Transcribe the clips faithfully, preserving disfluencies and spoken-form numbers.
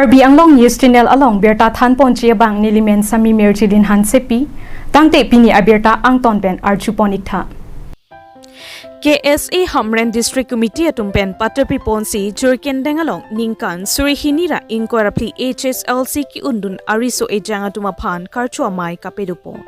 Karbi Anglong News Channel along birta thanponji abang nelimen Sami Mirjilin Hansepi, tangte pini abirta angton pen arjupon iktha. K S A Hamren District Committee atum pen paterpiponsi Jirikindeng along ningkan suri hini ra ingkoi ra phli H S L C ke-undun ariso ejang atum aphan karcho amei kapedopo.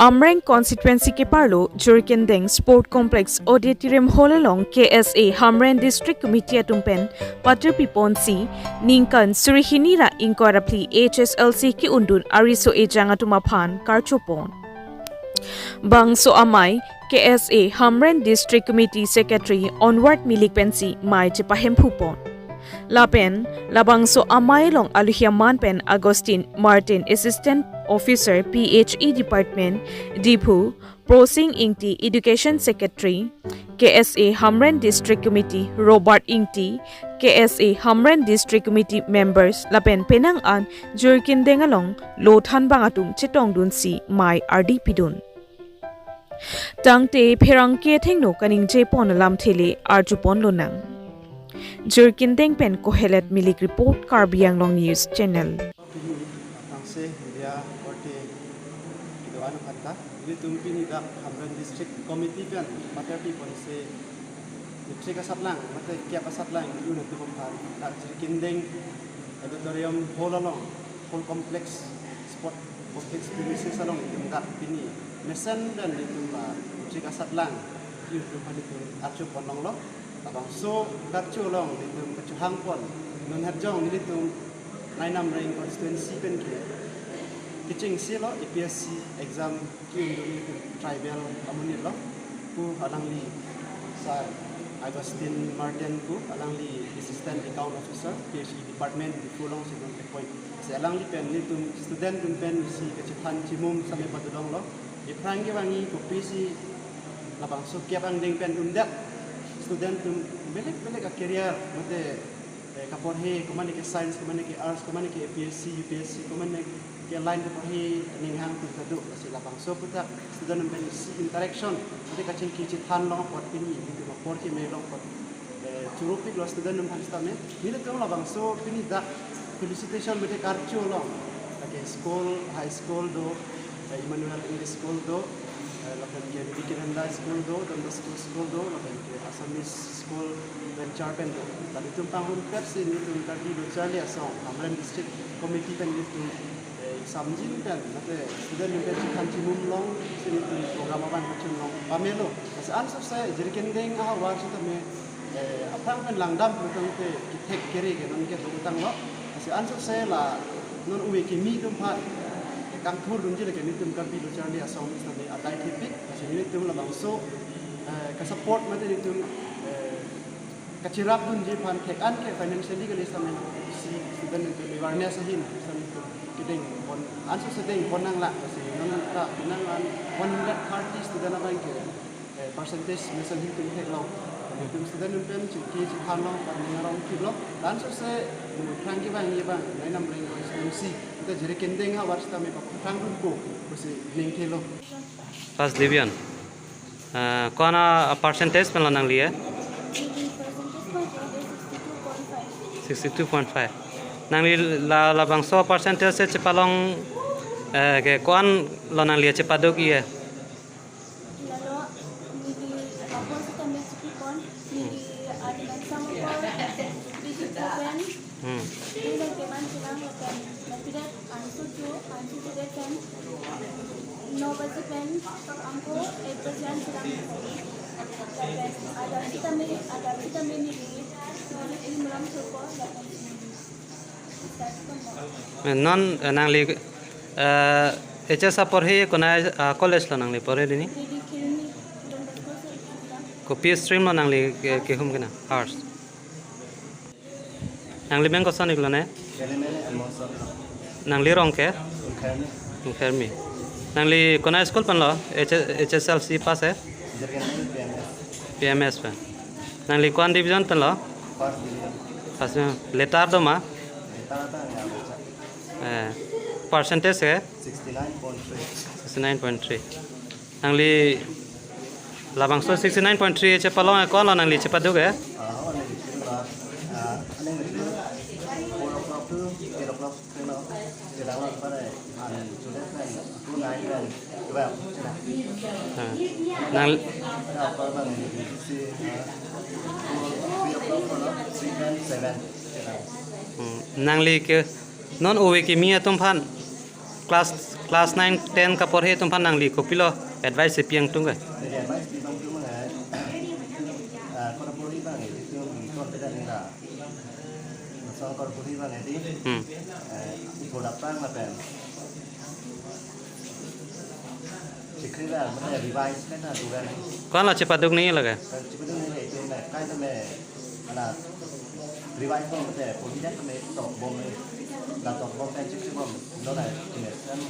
Amreng constituency keparlo Jirikindeng Sport Complex Auditorium Hall along K S A Hamren District Committee atum pen paterpiponsi ningkan suri hini ra ingkoi ra phli H S L C ke-undun ariso ejang atum aphan karchopon. Bangso amei K S A Hamren District Committee Secretary Onward Milik pensi mei chepahemphupon. Lapen labangso amei along aluhi aman pen Augustine Martin, Assistant Officer, P H E Department, Diphu, Prosing Ingti, Education Secretary, K S A Hamren District Committee, Robert Ingti, K S A Hamren District Committee members lapen penang an Jirikindeng along lo thanbang atum chetongdunsi mei ardi pidun. Tangte pherangke athengno kaningjepon alamthe le arjupon lonang. Jirikindeng pen Kohelet Milik report, Karbi Anglong News Channel. Pini aphrangsi media korte kedo-an aphan ta, ilitum pini dak Hamren District Committee pen paterpiponsi, nipsik asatlang mate kep asatlang un atum aphan dak Jirikindeng Auditorium Hall along, Hall Complex, Sport Complex premises along itum dak pini mesen pen itum la nipsik asatlang un atum aphan itum arjupon longlo. Labangso karcho along nelitum kachehangpon, non herjong nelitum Nainamreng constituency pen ke kechengsi lo A P S C exam ke-undun nelitum tribal amonit lo, pu alangli Sir Augustine Martin pu alangli Assistant Account Officer, P H E Department, Diphu alongsi non appoint. Si alangli pen nelitum student atum pensi kachethan chimum same padolonglo. Iphrang kevangji kopisi labangso kep angdeng pen undet student atum belek belek a-career mate, eh, kaporhe, komane ke science, komane ke arts, komane ke A P S C, U P S C, komane ke line kaporhe ninghang atum ta do. Lasi labangso aputhak student atum pensi interaction mate kachingki chethan long apot pini, nelitum apor keme long apot, eh, churupiklo student atum aphan sitame. Nelitum labangso pini dak felicitation mate karcho along, lake school, high school do, eh, Emmanuel English School do, eh, lapen ke Vivekananda School do, Don Bosco School do, lapen ke Assamese School venture pen do. Tadi tum panghun pet si nelitum Karbi Lo Charli Asong Hamren District Committee pen nelitum, eh, exam jin pen mate student atum pen chethan chimum long si nelitum program abang kachun long pamelo. Lasi ansose Jirikindeng ahavar sitame, eh, aphrang pen langdam pu tangte kethek kere ke non ke do tanglo. Lasi ansose la non ove kimi atum aphan, eh, kangthurdunji lake nelitum Karbi Lo Charli Asong sitame adai thepik. Lasi nelitum labangso, eh, kasupport mate nelitum, eh, kacherapdunji aphan thek an ke financially kali sitame si student atum awareness ahin sitame kedengpon, ansose dengpon nanglang. Lasi non ta penang an one hundred thirty student abang ke, eh, percentage mesen ahin tum theklong. Nelitum student atum pen chingki chethan long, pen ning arong kip long. Ansose iphrang kevangji abang Nainamreng constituency, ita Jirikindeng ahavar sitame paphrangdunpo pusi ning thelo. First division. Ah, ko-an a percentage pen lo nangli, eh? Sixty-two point five. Nangli la, labangso percentage si chepalong, eh, ke ko-an lo nangli chepaduk-i, eh? Lalo, neli apor sitame chipipon, neli aduman sang apor, neli open, Hmm. neli nangkeman chelang lapen, lapidat ansu chu, ansu chu de pen, no baji pen, angko ek baji an chelang. Lapen, adap sitame, adap sitame neli, neli malam chupo, lapen, Non, eh, nangli, eh, H S aporhe konat, ah, college lo nangli porhe dini? Kopi stream lo nangli ke, kehum kena? Arts. Nangli meng koson iklo ne? Nangli rong ke? Khermi. Nangli konat school pen lo? H-, H S L C pass he? P M S pen. Nangli ko-an division pen lo? First division. First division. Letter do ma? Letter ta ya bacha. Eh, percentage ke? Sixty-nine point three. Sixty-nine point three. Nangli labangso sixty-nine point three chepalong ko-an lo nangli chepaduk ke? Ah, oh, nangli chepaduk. Ah, nangli. Eight o'clock, you know, sedang lo pada, ah, student kan, two, nine kan, twelve, you know. Ha. Nang, ada apa bang, ini si, ah, three o'clock, you know, three kan, seven, you know. Hmm. Nangli ke non ove kimi atum aphan, class, class nine, ten kaporhe atum aphan nangli kopilo advice si pi-ang tung ke? Jadi advice pi-ang tung ke, ah, kalau porhe bang, itu confident enggak. Masang kor puri bang edi. Hmm. Eh, ipo dapang lapen. Sikri bang, mane revise kan na dugan. Ko-an lo chepaduk nangji lake? Kan chepaduk nangji itu na kai tame, ala revise bom te, puri dak tame tok bom ni. La tok bom kan sikri bom, lo na jenis kan.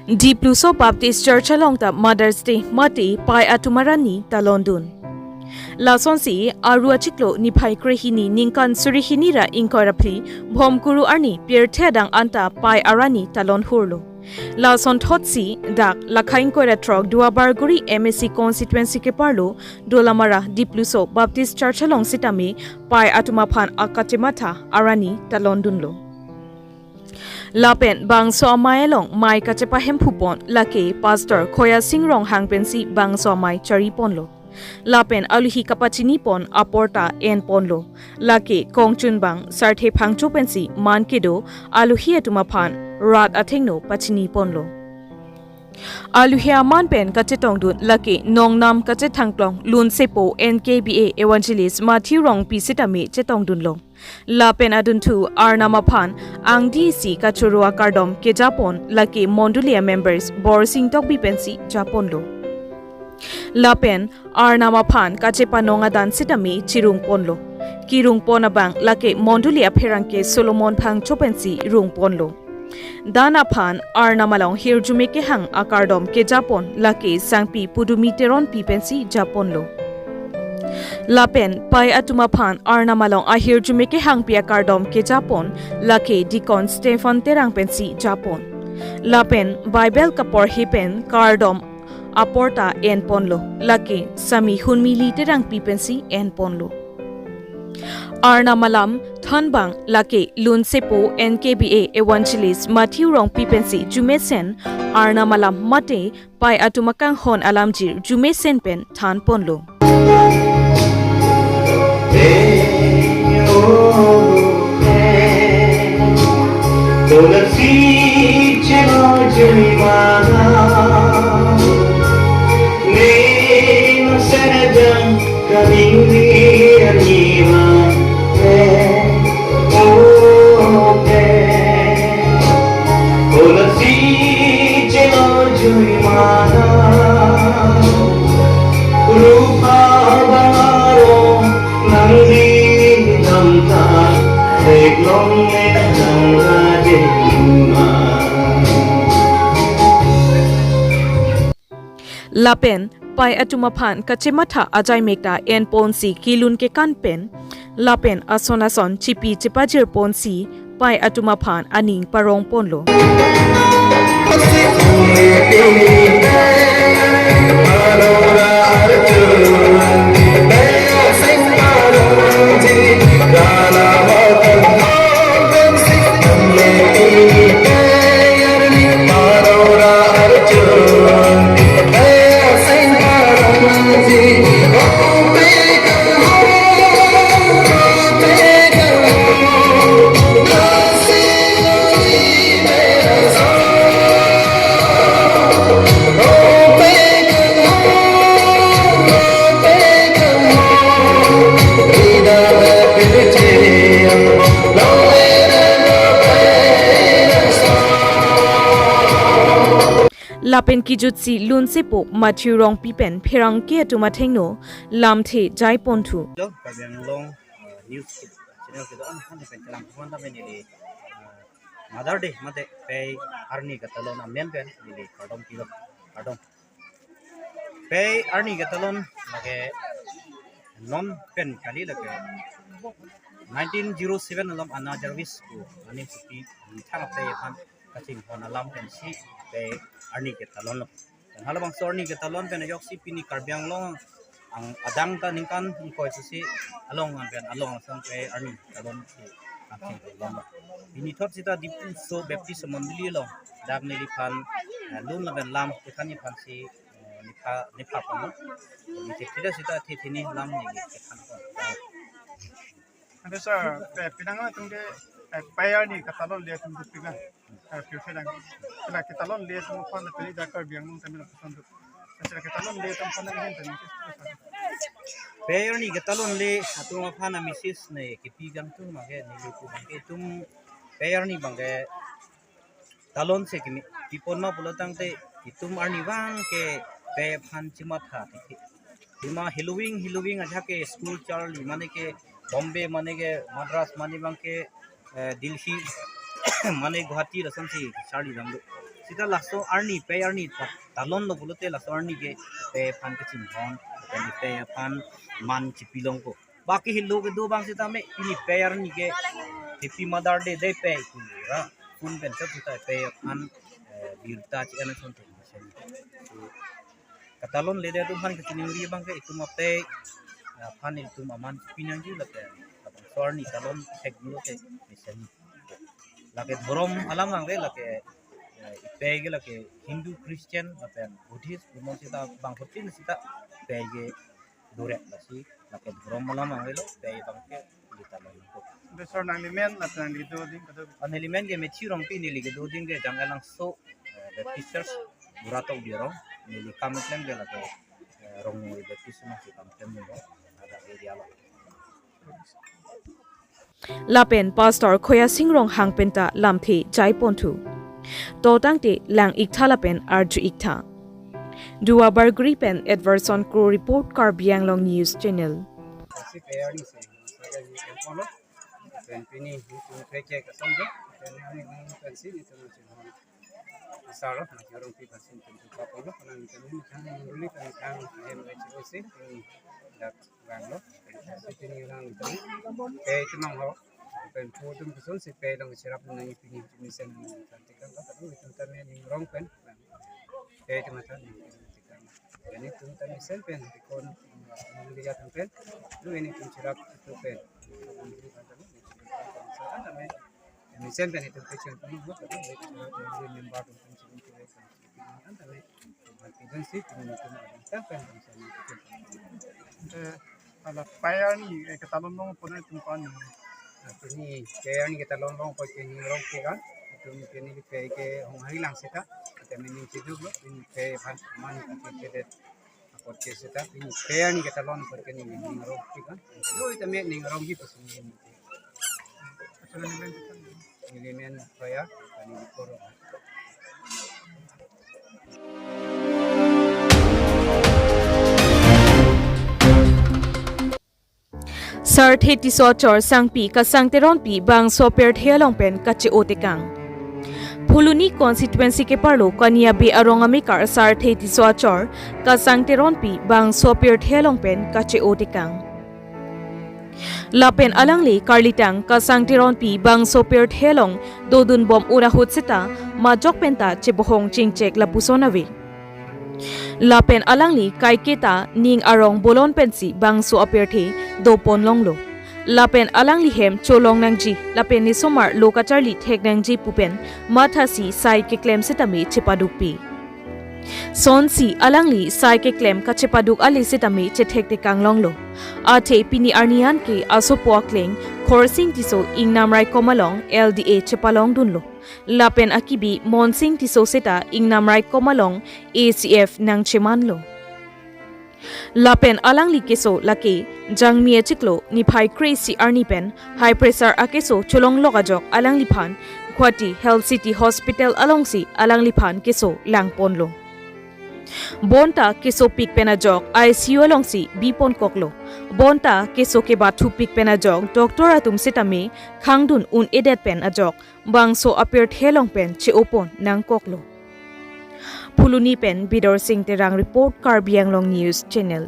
Dipluso Baptist Church along ta Mother's Day mate pai atum arani talondun. Lasonsi Aru achiklo niphai krehini ningkan suri hini ra ingkoi ra phli Bhomkuru arni pirthe adang anta pai arani talon hurlo. Lasonthotsi dak lakha ingkoi ra throk Duarbagori M A C constituency keparlo Dolamara Dipluso Baptist Church along sitame pai atum aphan akachematha arani talondunlo. Lapen bangso amei along mei kachepahemphupon lake Pastor Khoya Sing Ronghang pensi bangso amei chariponlo. Lapen aluhi kapachinipon aporta enponlo. Lake kongchunbang Sarthe Phangcho pensi man kedo aluhi atum aphan rat athengno pachiniponlo. Aluhi aman pen kachetongdun lake nongnam kachethangklong lunsepo N K B A Evangelist Matthew Rongpi sitame chetongdunlo. Lapen adunthu Arnam aphan angdi isi kachoro akardom kejapon lake mondoli a members Borsing Tokbi pensi japonlo. Lapen Arnam aphan kachepanong adan sitame chirungponlo. Kirungpon abang lake mondoli apherangke Solomon Phangcho pensi rungponlo. Dan aphan Arnam along hirjume kehang akardom kejapon lake Sangpi Pudumi Teronpi pensi japonlo. Lapen pai atum aphan Arnam along ahirjume kehangpi akardom kejapon lake Deacon Stephen Terang pensi japon. Lapen Bible kaporhe pen kardom aporta enponlo, lake Sami Hunmili Terangpi pensi enponlo. Arnam alam thanbang lake lunsepo N K B A Evangelist Matthew Rongpi pensi jumesen Arnam alam mate pai atum akanghon alamjir jumesen pen thanponlo. Lapen pai atum aphan kachematha ajai mekta enponsi kelun kekan pen lapen ason ason chipi chepajirponsi pai atum aphan aning parongponlo. Lapen kijutsi lunsepo Matthew Rongpi pen pherangke atum athengno lamthe jaiponthu. Do, Karbi Anglong, eh, news channel kedo-an aphan pen kelang aphan ta pen neli, eh, Mother Day mate pai arni ketalon amen pen neli kardom pilo, kardom. Pai arni ketalon lake non pen kali lake nineteen zero seven along Anna Jarvis pu aning supi thang pai aphan kachinghon alam pensi pai arni ketalonlo. Dan halabangso arni ketalon pen ajoksi pini Karbi Anglong Ang adang ta ningkan ingkoi susi along anpen along asam pei arni talon si aksi lom. Pini thot sita Diphu Baptist Mondoli along dak neliphan, eh, lun lapen lam kethan iphan si, eh, nepha nepha pon. Neli thekthedetji sita thethini lam neli kethan pon. Ante sir, eh, pinang atum ke, eh, pei arni ketalonle atum duk pika, eh, pirthe dang. Sila ketalonle atum aphan na pini dak Karbi Anglong tame lapuson duk. Sila ketalonle atum aphan na hin tame. Pei arni ketalonle atum aphan na message ne kepi kangtung abangke neli pu abangke itum pei arni abangke talon si kimi pipon ma pulo tangte itum arnivang ke pei aphan chimatha tiki. Pima heloving heloving ajahak ke school charli mane ke Bombay mane ke Madras mane abangke, eh, Delhi mane Guwahati lason si charli damlo. Sita laso arni pei arni ta-, talonlo pulote laso arni ke pei aphan kachinghon, pei aphan man chipilongpo. Baki helo kedo abang sitame pini pei arni ke Happy Mother Day, day pei pu ra phone pen sap sita pei aphan, eh, birta chi-en asonte. Ketalonledet atum aphan kachiningri abangke itum apei aphan itum aman pinangji lapen labangso arni talon thek dolo ke mesen. Lake dhorom alam abangke lake, eh, pei ke lake Hindu, Christian lapen Buddhist, kumon sita bangphutin sita pei ke dorek lasi lake dhorom alam abangke lo pei abangke di talon ko. Ante sir nanglimen lapen nangli kedo ding kedo? Nelimen ke Matthew Rongpi, neli kedo ding ke Jangailangso, eh, Baptist Church, Buratok Dirong, neli kam klem ke lake, eh, Rongmoi Baptist Church si kam klem ding ko, ada area lo. Lapen Pastor Khoyasing Ronghang penta lamthe jaiponthu. To tangte lang-iktha lapen arju-iktha. Duar Bagori pen Edverson Kro report, Karbi Anglong News Channel. Si pei arni si, saya ni empolo. Pen pini itum pei ke kasam do. Pen ani nang pen si itum si. Saro, Matthew Rongpi aphan si itum tu kapolo, nang itum ni kang duli kang kang hem le chibo si, pini dak vanglo. Pini vang itum. Pei itum mangho. Pen pu itum puson si pei along chirap nang pini itum mesen kan tikang ka, itum tame ning rong pen. Pei itum mata ning tikang. Pini itum tame mesen pen tikon, ning dia pen. Lu pini itum chirap itum pen. Mesen pen itum kecil pun, member itum kecil kan tame. Itum si itum itum ada pen pen. Eh, ala pei arni, eh, ketalon long pon itum pan. Itum ni pei arni ketalon long pon ke ning rong ke kan. Itum ke ni pei ke hong hari lang sita. Itum ni chiduk lo, itum pei aphan man ke ke det. Apot ke sita, itum pei arni ketalon pon ke ning rong ke kan. Lo itum ning rong ji pasung ni. Nelimen Khoya, kani di Koro. Sarthe Tisso achor sangpi Kasang Teronpi bangso apirthe along pen kache-o tekang. Phuloni constituency keparlo Kaniabe arong amekar Sarthe Tisso achor Kasang Teronpi bangso apirthe along pen kache-o tekang. Lapen alangli karlitang Kasang Teronpi bangso apirthe along dodunbom ahut seta majok penta chebohong chingchek lapuson ave. Lapen alangli kaiketa ning arong bolon pensi bangso apirthe dopon longlo. Lapen alangli hem cholong nangji lapen nesomar lo kacharli thek nangji pu pen mathasi sai keklem sitame chepadukpi. Sonsi alangli sai keklem kachepaduk ale sitame chethek tekang longlo. Athe pini arni an ke asopo akleng Khorsing Tisso ingnam raikom along L D A chepalongdunlo. Lapen akibi Monsing Tisso seta ingnam raikom along A C F nangchemanlo. Lapen alangli keso lake Jangmi achiklo niphai kre-isi arni pen high pressure akeso cholonglok ajok alangliphan Guwahati Health City Hospital alongsi alangliphan keso langponlo. Bonta kesopik pen ajok I C U alongsi biponkoklo. Bonta keso kebathupik pen ajok doctor atum sitame khangdun un-edet pen ajok bangso apirthe along pen che-opon nangkoklo. Phuloni pen Bidorsing Terang report, Karbi Anglong News Channel.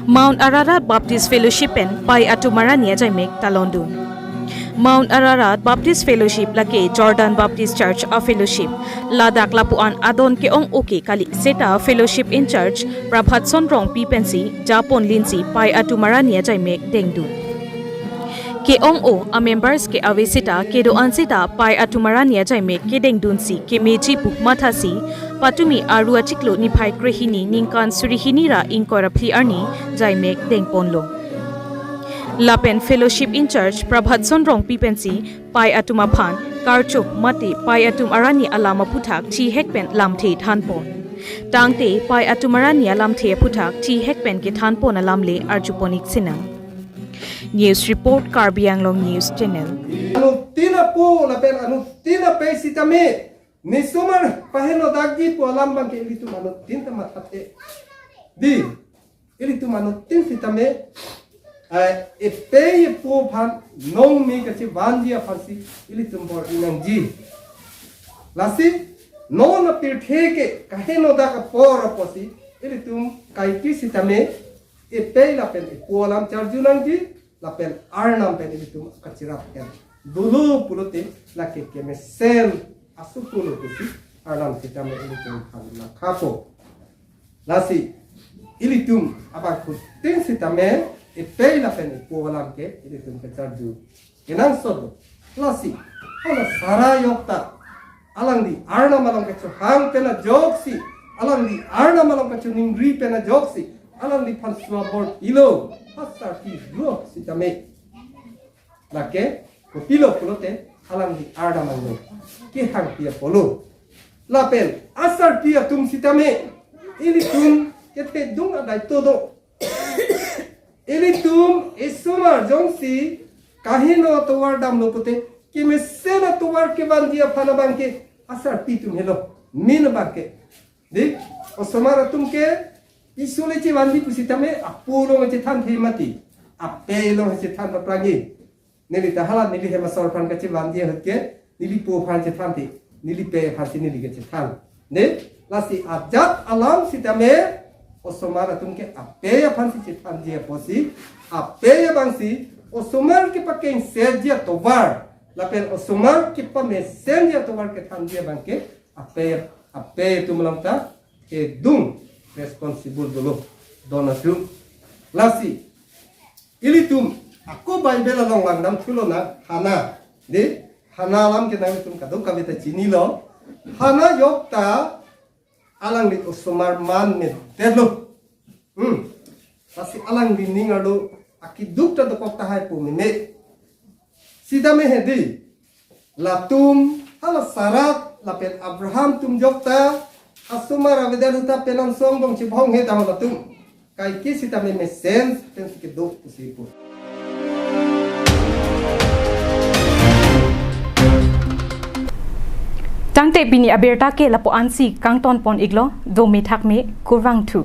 Mount Ararat Baptist Fellowship pen pei atum arni ajaimek talondun. Mount Ararat Baptist Fellowship lake Jordan Baptist Church a-fellowship. Ladak lapu-an adon ke-ong-o ke kali seta fellowship in charge Prabhatson Rongpi pensi japon linsi pei atum arni ajaimek dengdun. Ke-ong-o a-members ke ave seta kedo-an seta pei atum arni ajaimek kedengdunsi kemeji pu mathasi patumi Aru achiklo niphai krehini ningkan suri hini ra ingkoi ra phli arni jaimek dengponlo. Lapen fellowship in charge Prabhatson Rongpi pensi pei atum aphan karcho mate pei atum arni alam aphuthak thihek pen lamthe thanpon. Tangte pei atum arni alamthe aphuthak thihek pen kethanpon alam le arjupon-ik sinang. News report, Karbi Anglong News Channel. Anuttin apo lapen anuttin apei sitame, ne osomar paheno dakji pu alam abangke ilitum anuttin ta mathathe. Dei, ilitum anuttin sitame, eh, epei epo aphan nongmi kachevanji aphansi ilitum bor-i nangji. Lasi non apirthe ke kaheno dak apor apotsi ilitum kaike sitame epei lapen epo alam charju nangji, lapen Arnam pen ilitum kachirap pen dolo pulote lake kemesen asu pulo pusi Arnam sitame ilitum aphan lakhapo. Lasi ilitum abangphutin sitame epei lapen epo alam ke ilitum kacharju kenangsot lo. Lasi hala Sara jokta alangli Arnam along kachohang pen ajoksi, alangli Arnam along kachoningri pen ajoksi, alangliphan sua bor-ilo, asarpi lo sitame. Lake kopilo pulote alangli Arnam along kehangpi apotlo. Lapen asarpi atum sitame ilitum kethedung adai todo. Ilitum osomar jongsi kaheno atovar damlo pulote kemesen atovar kevanji aphan abangke asarpi atum helo, main abangke. Dei, osomar atum ke isu le chevanji pusitame apo along chethanthe mati, apei along chethan paphrangji. Neli ta hala neli hem asor aphan kachevanji ahut ke neli po aphan chethanthe, neli pei aphansi neli kachethan. Dei, lasi ajat alam sitame osomar atum ke apei aphansi chethanji apotsi, apei abangsi osomar kepakengsetji atovar lapen osomar kepamesenji atovar kethanji abangke apei, apei atum along ta kedung responsible dolo, don atum. Lasi ilitum ako Bible along langdamthu lonang, Hana. Dei, Hana alam ke nanglitum kadokave ta chinilo. Hana jokta alangli osomar manmedetlo. Hmm. Lasi alangli ning arlo akeduk ta dokok tahai pu meme. Sitame he dei, latum hala Sara lapen Abraham atum jokta asomar avedet ahut ta penang song bong chibong he dam latum. Kaike sitame mesen pensi kedo pusi pu. Tangte pini abirta ke lapu-ansi kangtonpon-iklo, dome thakme, kurvangthu.